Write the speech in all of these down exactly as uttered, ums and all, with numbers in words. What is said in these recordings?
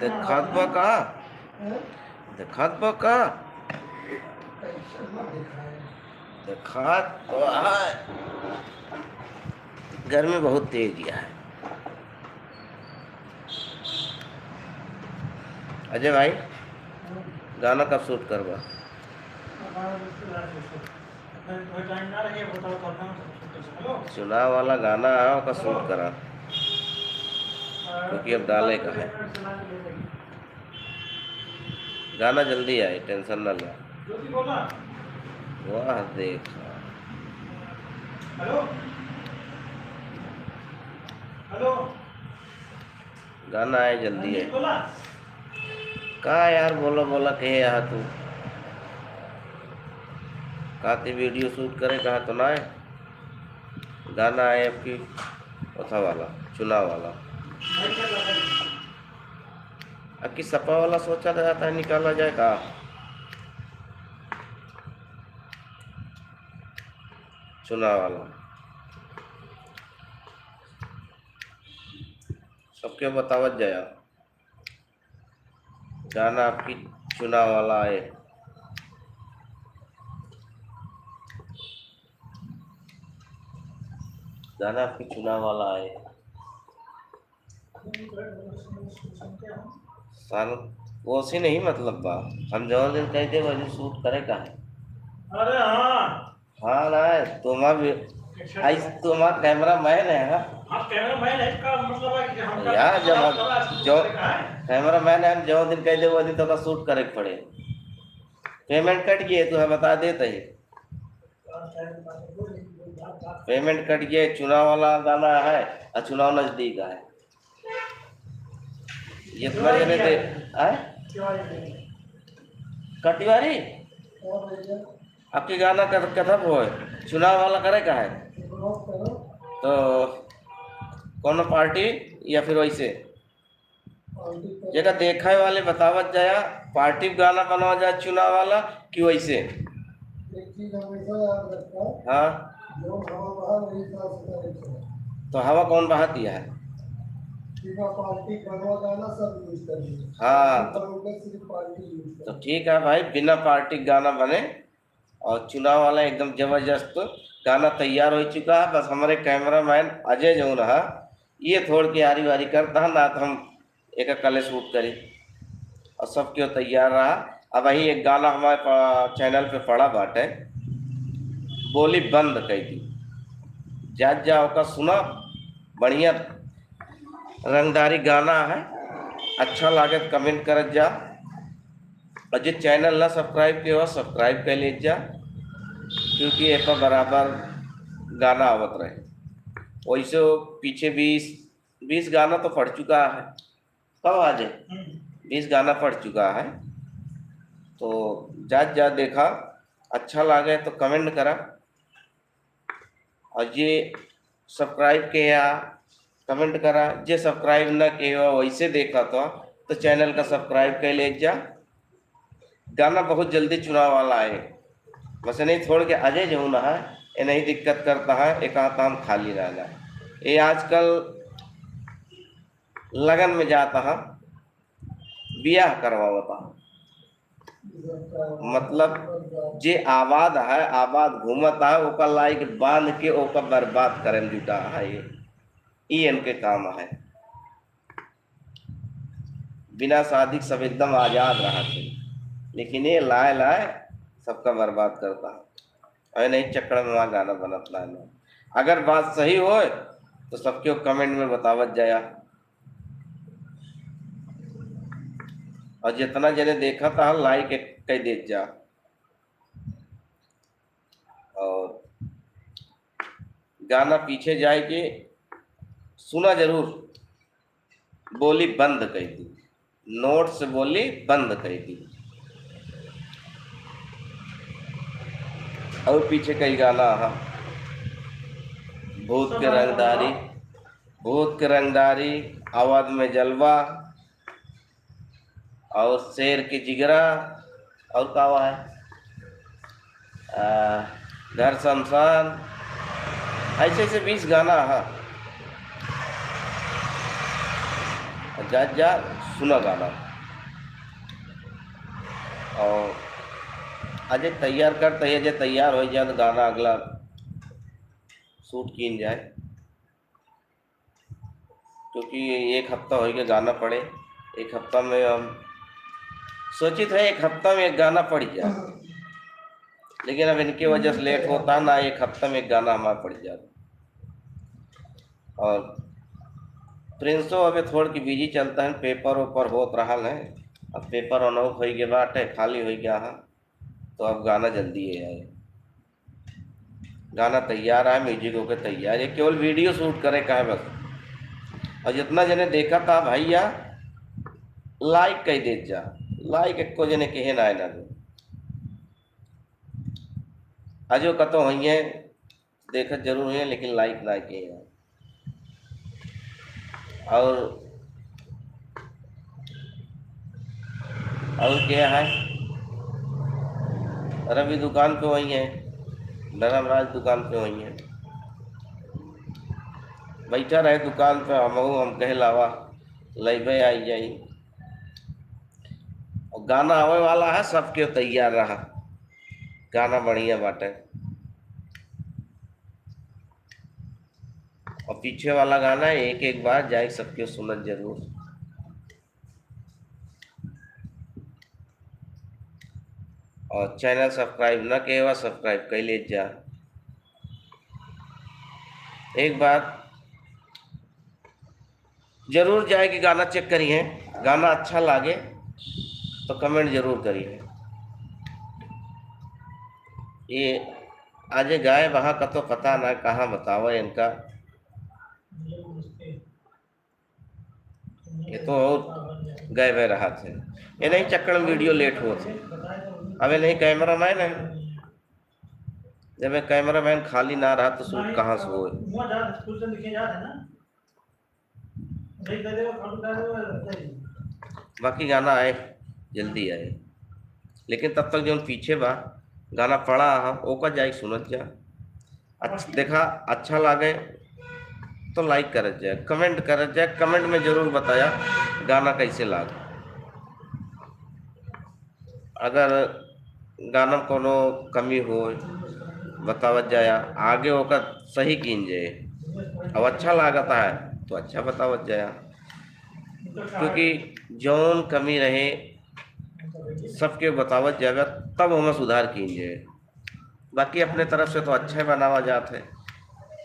देखात बा का? देखात बा का? देखात तो है। गर्मी बहुत तेज है। अजय भाई, गाना कब shoot करबा? चुनाव वाला गाना है, ओका shoot करा, क्योंकि अब डाले का है। गाना जल्दी आए, tension ना ले। वाह देखा। गाना आए जल्दी है। का यार, बोला बोला कहे यहाँ तू। का ते video shoot करे कहा तो ना है। गाना आए आपकी ओथा वाला, चुनाव वाला। अब की सपा वाला सोचा तो जाता है निकाला जाए का? चुनाव वाला। सबके बतावत जाया। गाना आपकी चुनाव वाला आए। गाना आपकी चुनाव वाला आए। साल वो से नहीं मतलब बा। हम जौन दिन कह दे, वही दिन shoot करे का है। अरे हाँ। हाँ ना, तुम्हार भी, अच्छा। आई तुम्हार cameraman है, हाँ? हाँ, cameraman है, इसका मतलब है कि हम यार, जब हम जो cameraman है, हम जौन दिन कह दे, वो दिन तो का shoot करे के पड़े। Payment कट गई, तुम्हें बता देते ही। Payment कट गया, चुनाव वाला गाना है और चुनाव नजदीक है। इतना जने दे, आए? कटिवारी? आपके गाना का कथा वो है, चुनाव वाला करे का है? तो कौन पार्टी या फिर वैसे? जेका देखे वाले बतावत जाया, पार्टी गाना बनावा जाए चुनाव वाला कि वैसे? एक चीज हमेशा याद रखा, हाँ। जो हवा बहा, वही हिसाब से करें। तो हवा कौन बहाती है? बिना पार्टी बनवा गाना सब use कर लिए। हाँ, पार्टी तो बनोगे, सिर्फ पार्टी use तो कर। ठीक है भाई, बिना पार्टी गाना बने। और चुनाव वाला एकदम जबरदस्त गाना तैयार हो चुका है। बस हमारे cameraman अजय जौन है, ये थोड़ के आरी वारी करता है, ना तो हम एक अकेले shoot करी। और सब क्यों तैयार रहा। अब वही एक गाना हमारे पा-, channel पे पड़ा बाटे, बोली बंद कई दी, जा जा ओका सुना, बढ़िया रंगदारी गाना है, अच्छा लागे तो comment करत जा। और जे channel ना subscribe किए हो, subscribe कर लीजिए, क्योंकि ए पर बराबर गाना आवत रहे। वैसे वो पीछे बीस, बीस गाना तो पड़ चुका है। कब आ जाए? हम्म। बीस गाना पड़ चुका है। तो जा, जा देखा, अच्छा लागे तो comment करा। और जे subscribe के या comment करा, जे subscribe न के हो, वैसे देखा तो, तो channel का subscribe कर ले जा। गाना बहुत जल्दी चुनाव वाला है, बस नहीं छोड़ के अजय जौन है, ये नहीं दिक्कत करता है, एक हाथ हम खाली रहना। ये आजकल लगन में जाता है, बियाह करवावता है। मतलब जे आबाद है, आबाद घूमत है, ओकर लाइक बांध के ओकर बर्बाद करे में जुटा है। ये, ई इनके काम है। बिना शादी के सब एकदम आजाद रहत है, लेकिन ये लाए लाए सबका बर्बाद करता है। और नहीं चक्कर में वहाँ गाना बनत ना है। अगर बात सही होए तो सबके comment में बतावत जाया। और जितना जने देखा था, like एक कह देत जा। और गाना पीछे जाए के सुना जरूर, बोली बंद कर दी, नोट से बोली बंद कर दी। और पीछे कई गाना है, भूत के रंगदारी, भूत के रंगदारी, आवाज में जलवा, और शेर के जिगरा, और का हुआ है, आ, घर शमशान, ऐसे ऐसे बीस गाना है। जा, जा, सुना गाना। और अजय तैयार कर, तैयार, जे तैयार हो जाए तो गाना अगला शूट कीन जाए, क्योंकि एक हफ्ता हो गया गाना पड़े। एक हफ्ता में हम सोचित है एक हफ्ता में एक गाना पड़ जाए, लेकिन अब इनके वजह से लेट होता ना, एक हफ्ता में एक गाना हमारा पड़ जाता। और प्रिंसो अबे थोड़ के बिजी चलता है, पेपर वेपर होत रहल है। अब पेपर अनौक होइ गया बाटे, खाली होइ गया है, तो अब गाना जल्दी है आए। गाना तैयार है, म्यूजिक होके तैयार है, केवल वीडियो शूट करे का है बस। और जितना जने देखा था भैया, लाइक कर देत जा, लाइक एको जने कहे ना, ना दो। अजो कतो होइए, देखत जरूर है, लेकिन लाइक ना किए हैं। और, और क्या है, रवि दुकान पे वही है, धर्मराज दुकान पे वही है, बैठा रहे दुकान पे। हम, हम कहे लावा, लइबे आई जाई। और गाना आवे वाला है, सबके तैयार रहा, गाना बढ़िया बाटे। और पीछे वाला गाना एक एक बार जाए सबके सुनत जरूर। और चैनल सब्सक्राइब ना किए हुआ, सब्सक्राइब कर ले जा। एक बार जरूर जाए कि गाना चेक करिए, गाना अच्छा लागे तो कमेंट जरूर करिए। ये आज गायब वहाँ का तो पता ना कहाँ बतावा इनका। ये तो और गायब है रहा थे, ये नहीं चक्कर में वीडियो लेट हुआ थे। अब ये नहीं कैमरा मैन है, जब ये कैमरा मैन खाली ना रहा तो शूट कहाँ से होए? बाकी गाना आए, जल्दी आए, लेकिन तब तक जौन पीछे बा गाना पड़ा है, ओका जाए सुनत जा। अच्छ-, देखा, अच्छा लागे तो लाइक करत जाए, कमेंट करत जाए, कमेंट में जरूर बताया गाना कैसे लाग। अगर गाना में कोनो कमी हो, बतावत जाया, आगे ओकर सही कीन जाए। अब अच्छा लागत है तो अच्छा बतावत जाया, क्योंकि जौन कमी रहे सबके बतावत जावे, तब हमें सुधार कीन जाए। बाकी अपने तरफ से तो अच्छा ही बनावा जात है,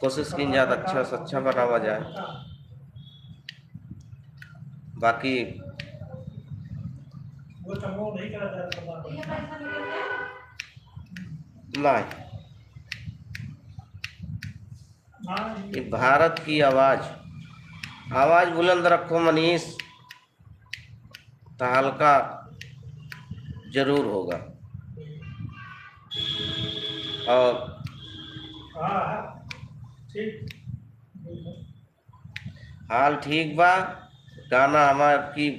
कोशिश कीन जात अच्छा से अच्छा बनावा जाए। बाकी नहीं, ये भारत की आवाज, आवाज बुलंद रखो मनीष, तो हल्का जरूर होगा। और हाल ठीक बा, गाना हमार की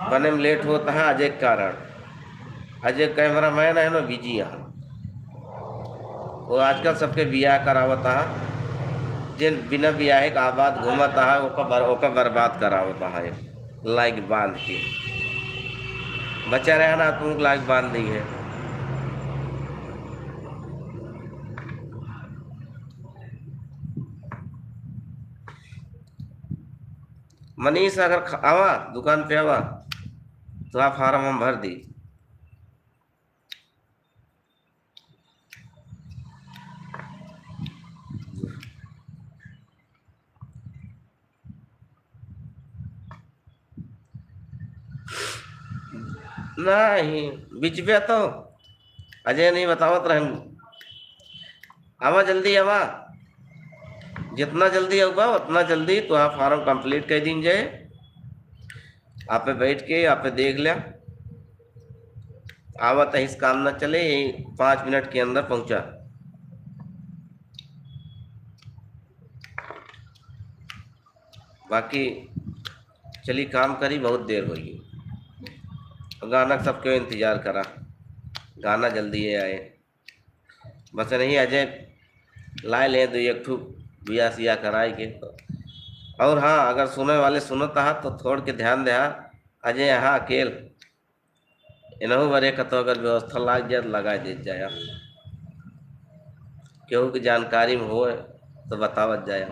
बने में लेट होता है अजय के कारण। अजय कैमरा मैन है ना, बिजी है, वो आजकल सबके बियाह करावता है, जिन बिना बियाहे का आबाद घूमता है, ओका बर-, ओका बर्बाद करावता है। लाइक बांध के बचा रहा ना, तुम लाइक बांध दी है। मनीष अगर ख-, आवा, दुकान पे आवा, तो आप फार्म हम भर दी। नहीं, बिचबे तो अजय नहीं बतावत रहन। आवा जल्दी आवा, जितना जल्दी आऊबा उतना जल्दी तो आप फार्म कंप्लीट कर दीन जाए। आप पे बैठ के आप पे देख लिया, आवत है, इस काम ना चले, यही पाँच मिनट के अंदर पहुँचा। बाकी चली काम करी, बहुत देर होई। तो गाना के सबके इंतजार करा, गाना जल्दी ये आए। बस नहीं अजय लाए ले दो एक ठू बिया सिया कराई के। और हाँ, अगर सुने वाले सुनत हा तो थोड़ के ध्यान दे हा, अजय यहाँ अकेल इनहू बरे कतो अगर व्यवस्था लाग जाए तो लगा दे जाए, केहू की जानकारी में होए तो बतावत जाए।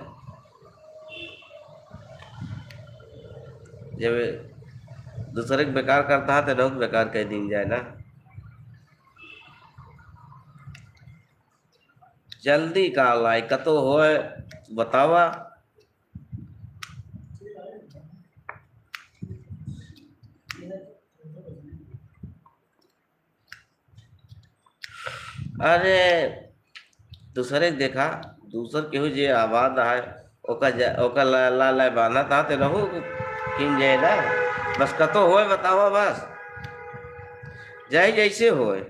जब दूसरे के बेकार करता है तो इनहू के बेकार कह दीन जाए ना। जल्दी का लाई कतो होए बतावा। अरे दूसरे के देखा, दूसर केहू जे आबाद है, ओका जा-, ओका ला, ला, ला बान्हा ता ते रहू किन जाए ना। बस कतो होए बतावा बस, जाए जैसे होए,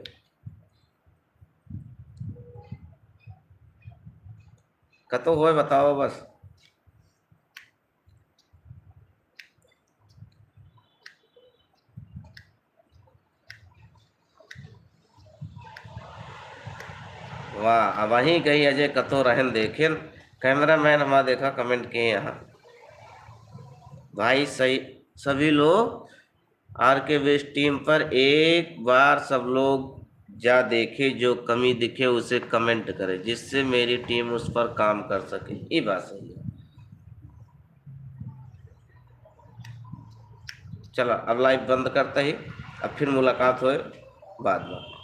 कतो होए बतावा बस। वाह, अब वहीं गई अजय कतो रहन देखेन। Cameraman हमारा देखा comment के यहाँ। भाई सही, सभी लोग आर के बेस्ट टीम पर एक बार सब लोग जा देखे, जो कमी दिखे उसे comment करे, जिससे मेरी टीम उस पर काम कर सके। ये बात सही है। चला, अब live बंद करता ही, अब फिर मुलाकात होए बाद में।